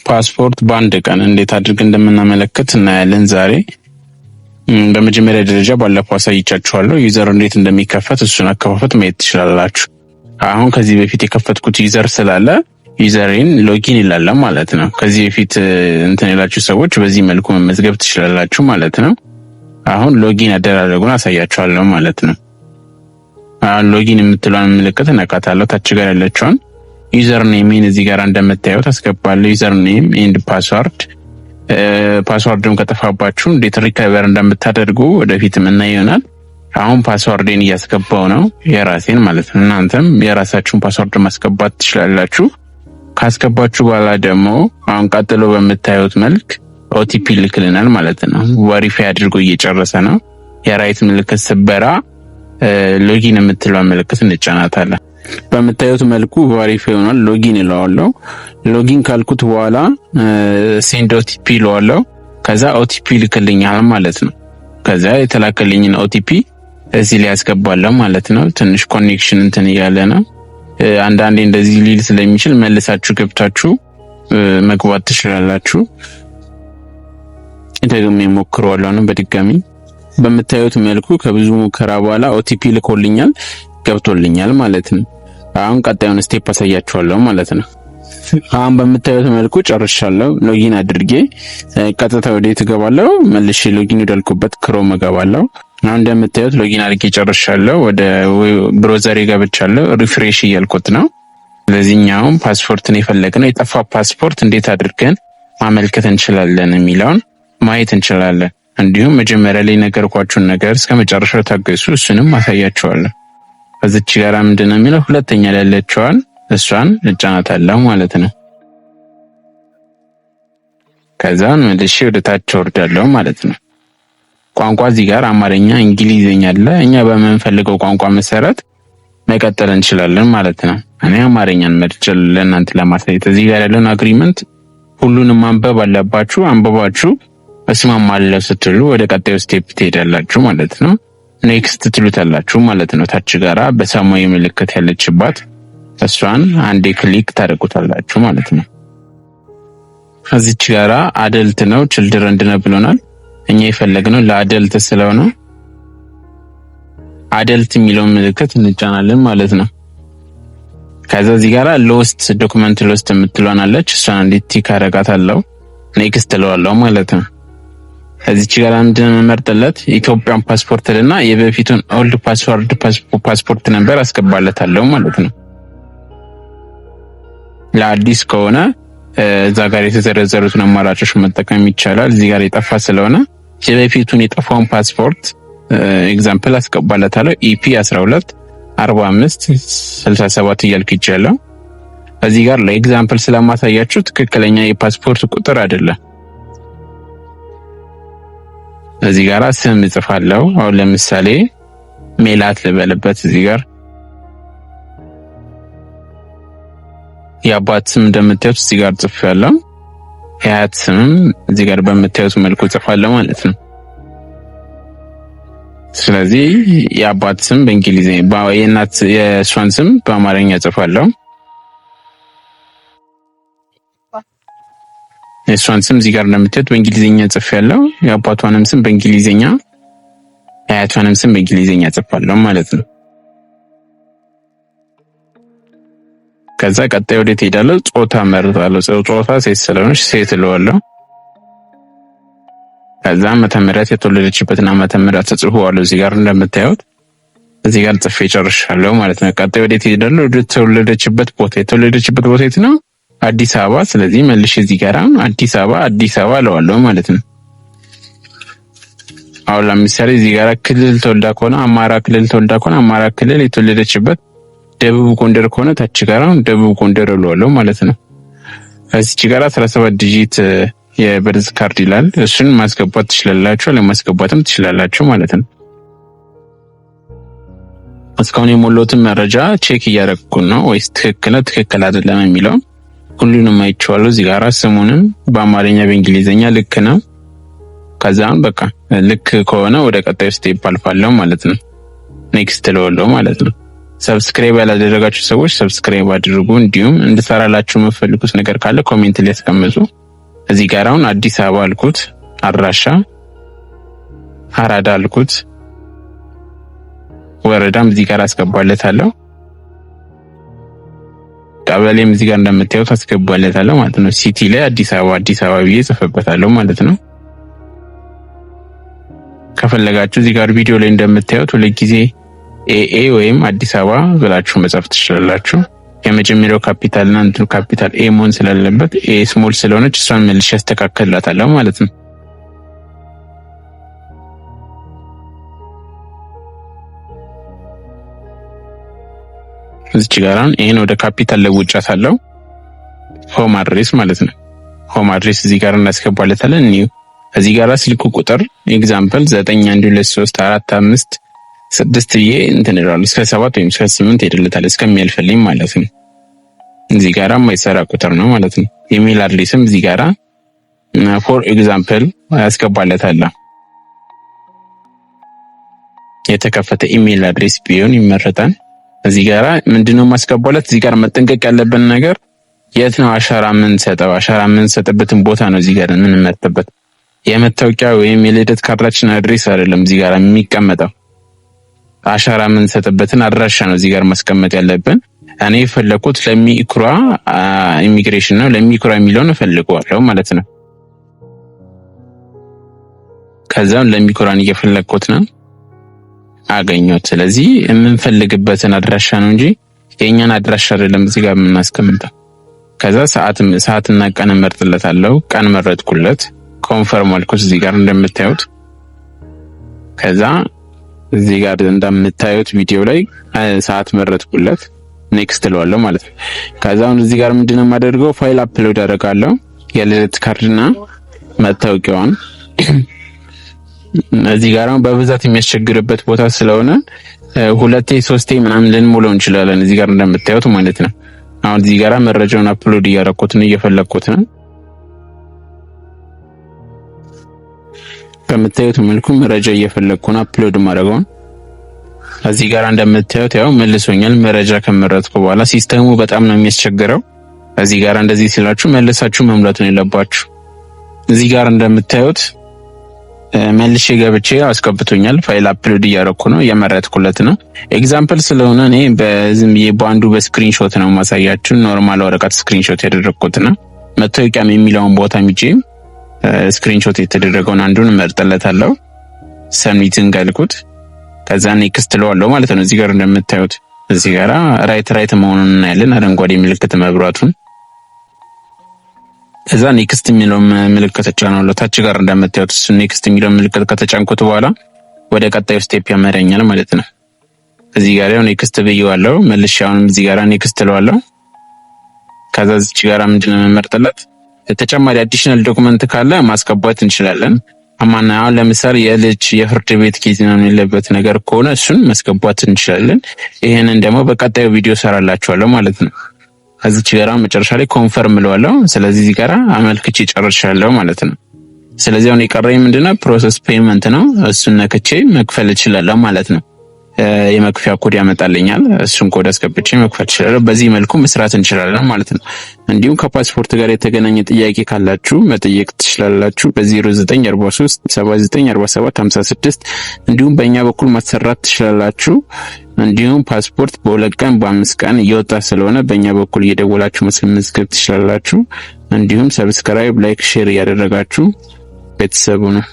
ፓስፖርት በአንድ ቀን እንዴት አድርገን እንደምናመለክት እናያለን ዛሬ። በመጀመሪያ ደረጃ ባለፈው አሳይቻችኋለሁ user እንዴት እንደሚከፈት፣ እሱን አከፋፈት ማየት ትችላላችሁ። አሁን ከዚህ በፊት የከፈትኩት user ስላለ user ኤን login ይላል ማለት ነው። ከዚህ በፊት እንትን ያላችሁ ሰዎች በዚህ መልኩ መመዝገብ ትችላላችሁ ማለት ነው። አሁን login አደራረጉን አሳያችኋለሁ ማለት ነው። አሁን login የምትለዋን ምልክት እነካታለሁ። ታች ጋር ያለችውን username ኤን እዚህ ጋር እንደምታዩት አስገባለሁ። Username and password። Password ም ከጠፋባችሁ እንዴት recover እንደምታደርጉ ወደፊት የምናየው ይሆናል። አሁን password ኤን እያስገባው ነው፣ የራሴን ማለት ነው። እናንተም የራሳችሁን password ማስገባት ትችላላችሁ። ካስገባችሁ በኋላ ደግሞ አሁን ቀጥሎ በምታዩት መልክ OTP ይልክልናል ማለት ነው። Verify አድርጎ እየጨረሰ ነው። የ right ምልክት ስበራ login የምትለዋ ምልክት እንጫናታለን። በምታዩት መልኩ verify ሆኗል። Login እለዋለሁ። Login ካልኩት በኋላ send OTP እለዋለሁ። ከዛ OTP ይልክልኛል ማለት ነው። ከዛ የተላከልኝን OTP እዚህ ላይ ያስገባለሁ ማለት ነው። ትንሽ connection እንትን እያለ ነው። አንዳንዴ እንደዚህ ሊል ስለሚችል መልሳችሁ ገብታችሁ መግባት ትችላላችሁ። ደግሜ ሞክረዋለሁ ነው በድጋሚ። በምታዩት መልኩ ከብዙ ሙከራ በኋላ OTP ልኮልኛል፣ ገብቶልኛል ማለት ነው። አሁን ቀጣዩን step አሳያችኋለሁ ማለት ነው። አሁን በምታዩት መልኩ ጨርሻለሁ። Login አድርጌ ቀጥታ ወደ የት እገባለሁ? መልሼ login ወዳልኩበት Chrome እገባለሁ። አሁን እንደምታዩት login አድርጌ ጨርሻለሁ። ወደ browser ኤ ገብቻለሁ። Refresh እያልኩት ነው። ስለዚህኛውም ፓስፖርትን የፈለግነው የጠፋ ፓስፖርት እንዴት አድርገን ማመልከት እንችላለን የሚለውን ማየት እንችላለን። እንዲሁም መጀመሪያ ላይ የነገርኳችሁን ነገር እስከ መጨረሻው ታገሱ፣ እሱንም አሳያችኋለሁ። ከዚች ጋር ምንድን ነው የሚለው፣ ሁለተኛ ላይ ያለችዋን እሷን እጫናታለሁ ማለት ነው። ከዛን መልሼ ወደ ታች ወርዳለሁ ማለት ነው። ቋንቋ እዚህ ጋር አማርኛ፣ እንግሊዝኛ አለ። እኛ በምንፈልገው ቋንቋ መሰረት መቀጠል እንችላለን ማለት ነው። እኔ አማርኛን መርጬ ለእናንተ ለማሳየት፣ እዚህ ጋር ያለውን agreement ሁሉንም ማንበብ አለባችሁ። አንብባችሁ እስማማለሁ ስትሉ ወደ ቀጣዩ step ትሄዳላችሁ ማለት ነው። Next ትሉታላችሁ ማለት ነው። ታች ጋራ በሰማያዊ ምልክት ያለችባት እሷን አንዴ click ታደርጉታላችሁ ማለት ነው። እዚች ጋራ adult ነው children ነው ብሎናል። እኛ የፈለግነው ለ adult ስለሆነ adult የሚለውን ምልክት እንጫናለን ማለት ነው። ከዛ እዚህ ጋራ lost document lost የምትለዋን አለች። እሷን አንዴ tick አደርጋታለሁ። Next እለዋለሁ ማለት ነው። እዚች ጋር ምንድነው የምመርጥለት? Ethiopian passport ልና የበፊቱን old passport number አስገባለታለሁ ማለት ነው። ለአዲስ ከሆነ እዛ ጋር የተዘረዘሩትን አማራጮች መጠቀም ይቻላል። እዚህ ጋር የጠፋ ስለሆነ የበፊቱን የጠፋውን ፓስፖርት example አስገባለታለሁ። EP 12 45 67 እያልኩ ይቻለሁ። እዚህ ጋር ለ example ስለማሳያችሁ ትክክለኛ የፓስፖርት ቁጥር አይደለም። እዚህ ጋር ስም እጽፋለሁ። አሁን ለምሳሌ ሜላት ልበልበት። እዚህ ጋር የአባት ስም እንደምታዩት እዚህ ጋር ጽፌያለሁ። የአያት ስምም እዚህ ጋር በምታዩት መልኩ ጽፋለሁ ማለት ነው። ስለዚህ የአባት ስም በእንግሊዝኛ፣ የእናት የእሷን ስም በአማርኛ ጽፋለሁ። የእሷን ስም እዚህ ጋር እንደምታዩት በእንግሊዝኛ ጽፌያለሁ። የአባቷንም ስም በእንግሊዝኛ፣ የአያቷንም ስም በእንግሊዝኛ ጽፋለሁ ማለት ነው። ከዛ ቀጣይ ወዴት እሄዳለሁ? ጾታ መርጣለሁ። ጾታ ሴት ስለሆነች ሴት እለዋለሁ። ከዛ ዓመተ ምህረት፣ የተወለደችበትን ዓመተ ምህረት ተጽፏል። እዚህ ጋር እንደምታዩት እዚህ ጋር ጽፌ ጨርሻለሁ ማለት ነው። ቀጣይ ወዴት እሄዳለሁ? ወደ ተወለደችበት ቦታ። የተወለደችበት ቦታ የት ነው? አዲስ አበባ። ስለዚህ መልሼ እዚህ ጋር አዲስ አበባ አዲስ አበባ እለዋለሁ ማለት ነው። አሁን ለምሳሌ እዚህ ጋር ክልል ተወልዳ ከሆነ፣ አማራ ክልል ተወልዳ ከሆነ አማራ ክልል፣ የተወለደችበት ደቡብ ጎንደር ከሆነ ታች ጋር ደቡብ ጎንደር እለዋለሁ ማለት ነው። እዚች ጋር 17 digit የ birth card ይላል። እሱን ማስገባት ትችላላችሁ፣ ለማስገባትም ትችላላችሁ ማለት ነው። እስካሁን የሞላሁትን መረጃ check እያደረግኩ ነው ወይስ ትክክል ነው ትክክል አይደለም የሚለው ሁሉንም አይቼዋለሁ። እዚህ ጋር ስሙንም በአማርኛ በእንግሊዝኛ ልክ ነው። ከዛም በቃ ልክ ከሆነ ወደ ቀጣዩ step አልፋለሁ ማለት ነው። Next እለዋለሁ ማለት ነው። Subscribe ያላደረጋችሁ ሰዎች subscribe አድርጉ። እንዲሁም እንድሰራላችሁ የምትፈልጉት ነገር ካለ comment ላይ አስቀምጡ። እዚህ ጋር አሁን አዲስ አበባ አልኩት፣ አድራሻ አራዳ አልኩት፣ ወረዳም እዚህ ጋር አስገባለታለሁ። ቀበሌም እዚህ ጋር እንደምታዩት አስገባለታለሁ ማለት ነው። City ላይ አዲስ አበባ አዲስ አበባ ብዬ ጽፈበታለሁ ማለት ነው። ከፈለጋችሁ እዚህ ጋር ቪዲዮ ላይ እንደምታዩት ሁለት ጊዜ AA ወይም አዲስ አበባ ብላችሁ መጻፍ ትችላላችሁ። የመጀመሪያው ካፒታል እና እንትኑ capital A መሆን ስላለበት A small ስለሆነች እሷን መልሼ ያስተካክልላታለሁ ማለት ነው። እዚች ጋር አሁን ይሄን ወደ ካፒታል ለውጫታለሁ። Home address ማለት ነው። Home address እዚህ ጋር እናስገባለታለን። New እዚህ ጋር ስልክ ቁጥር example 9 1 2 3 4 5 6 ብዬ እንትን እላለሁ እስከ 7 ወይም እስከ 8 ሄድለታል እስከሚያልፍልኝ ማለት ነው። እዚህ ጋራ የማይሰራ ቁጥር ነው ማለት ነው። Email address ም እዚህ ጋራ for example ያስገባለታል። የተከፈተ email address ቢሆን ይመረጣል። እዚህ ጋራ ምንድነው ማስገባለት? እዚህ ጋር መጠንቀቅ ያለብን ነገር የት ነው አሻራ የምንሰጠው? አሻራ የምንሰጥበትን ቦታ ነው እዚህ ጋር የምንመርጥበት። የመታወቂያ ወይም የልደት ካርዳችን address አይደለም እዚህ ጋር የሚቀመጠው። አሻራ የምንሰጥበትን አድራሻ ነው እዚህ ጋር ማስቀመጥ ያለብን። እኔ የፈለኩት ለሚ ኩራ ኢሚግሬሽን ነው። ለሚ ኩራ የሚለውን እፈልገዋለሁ ማለት ነው። ከዛም ለሚ ኩራን እየፈለግኩት ነው አገኘሁት። ስለዚህ የምንፈልግበትን አድራሻ ነው እንጂ የእኛን አድራሻ አይደለም እዚህ ጋር የምናስቀምጠው። ከዛ ሰዓትና ቀን እመርጥለታለሁ። ቀን መረጥኩለት፣ confirm አልኩት እዚህ ጋር እንደምታዩት። ከዛ እዚህ ጋር እንደምታዩት ቪዲዮ ላይ ሰዓት መረጥኩለት፣ next እለዋለሁ ማለት ነው። ከዛ አሁን እዚህ ጋር ምንድነው የማደርገው? File upload አደርጋለሁ፣ የልደት ካርድና መታወቂያዋን። እዚህ ጋር በብዛት የሚያስቸግርበት ቦታ ስለሆነ ሁለቴ ሶስቴ ምናምን ልንሞላው እንችላለን። እዚህ ጋር እንደምታዩት ማለት ነው። አሁን እዚህ ጋር መረጃውን upload እያደረኩት ነው፣ እየፈለኩት ነው። በምታዩት መልኩ መረጃ እየፈለኩ ነው upload ማድረገውን። እዚህ ጋር እንደምታዩት ያው መልሶኛል። መረጃ ከመረጥኩ በኋላ system ኡ በጣም ነው የሚያስቸግረው። እዚህ ጋር እንደዚህ ሲላችሁ መልሳችሁ መሙላት ነው ያለባችሁ። እዚህ ጋር እንደምታዩት መልሼ ገብቼ አስገብቶኛል። File upload እያደረኩ ነው፣ እየመረጥኩለት ነው። Example ስለሆነ እኔ በዝም ብዬ በአንዱ በ screenshot ነው ማሳያችሁ። Normal ወረቀት screenshot ያደረኩት ነው። መታወቂያም የሚለውን ቦታ ሚጄ screenshot የተደረገውን አንዱን እመርጥለታለሁ። Submit ን ገልኩት። ከዛ next እለዋለሁ ማለት ነው። እዚህ ጋር እንደምታዩት እዚህ ጋር right right መሆኑን እናያለን፣ አረንጓዴ ምልክት መብራቱን። ከዛ next የሚለው ምልክት እጫናለሁ። ታች ጋር እንደምታዩት እሱ next የሚለው ምልክት ከተጫንኩት በኋላ ወደ ቀጣዩ step ያመራኛል ማለት ነው። እዚህ ጋር ያው next ብዬዋለሁ። መልሼ አሁንም እዚህ ጋር next እለዋለሁ። ከዛ እዚች ጋር ምንድነው የምመርጥለት? ተጨማሪ additional document ካለ ማስገባት እንችላለን። አማና አሁን ለምሳሌ የልጅ የፍርድ ቤት case ምናምን ያለበት ነገር ከሆነ እሱን ማስገባት እንችላለን። ይሄንን ደግሞ በቀጣዩ ቪዲዮ ሰራላችኋለሁ ማለት ነው። ከዚች ጋር መጨረሻ ላይ confirm እለዋለሁ። ስለዚህ እዚህ ጋር አመልክቼ ጨርሻለሁ ማለት ነው። ስለዚህ አሁን የቀረኝ ምንድነው? Process payment ነው። እሱን ነክቼ መክፈል እችላለሁ ማለት ነው። የመክፈያ ኮድ ያመጣልኛል። እሱን ኮድ አስገብቼ መክፈል እችላለሁ። በዚህ መልኩ መስራት እንችላለን ማለት ነው። እንዲሁም ከፓስፖርት ጋር የተገናኘ ጥያቄ ካላችሁ መጠየቅ ትችላላችሁ በ0943 79 47 56። እንዲሁም በእኛ በኩል ማሰራት ትችላላችሁ። እንዲሁም ፓስፖርት በ2 ቀን በ5 ቀን እየወጣ ስለሆነ በእኛ በኩል እየደወላችሁ መመዝገብ ትችላላችሁ። እንዲሁም subscribe፣ like፣ share እያደረጋችሁ ቤተሰቡ ነው።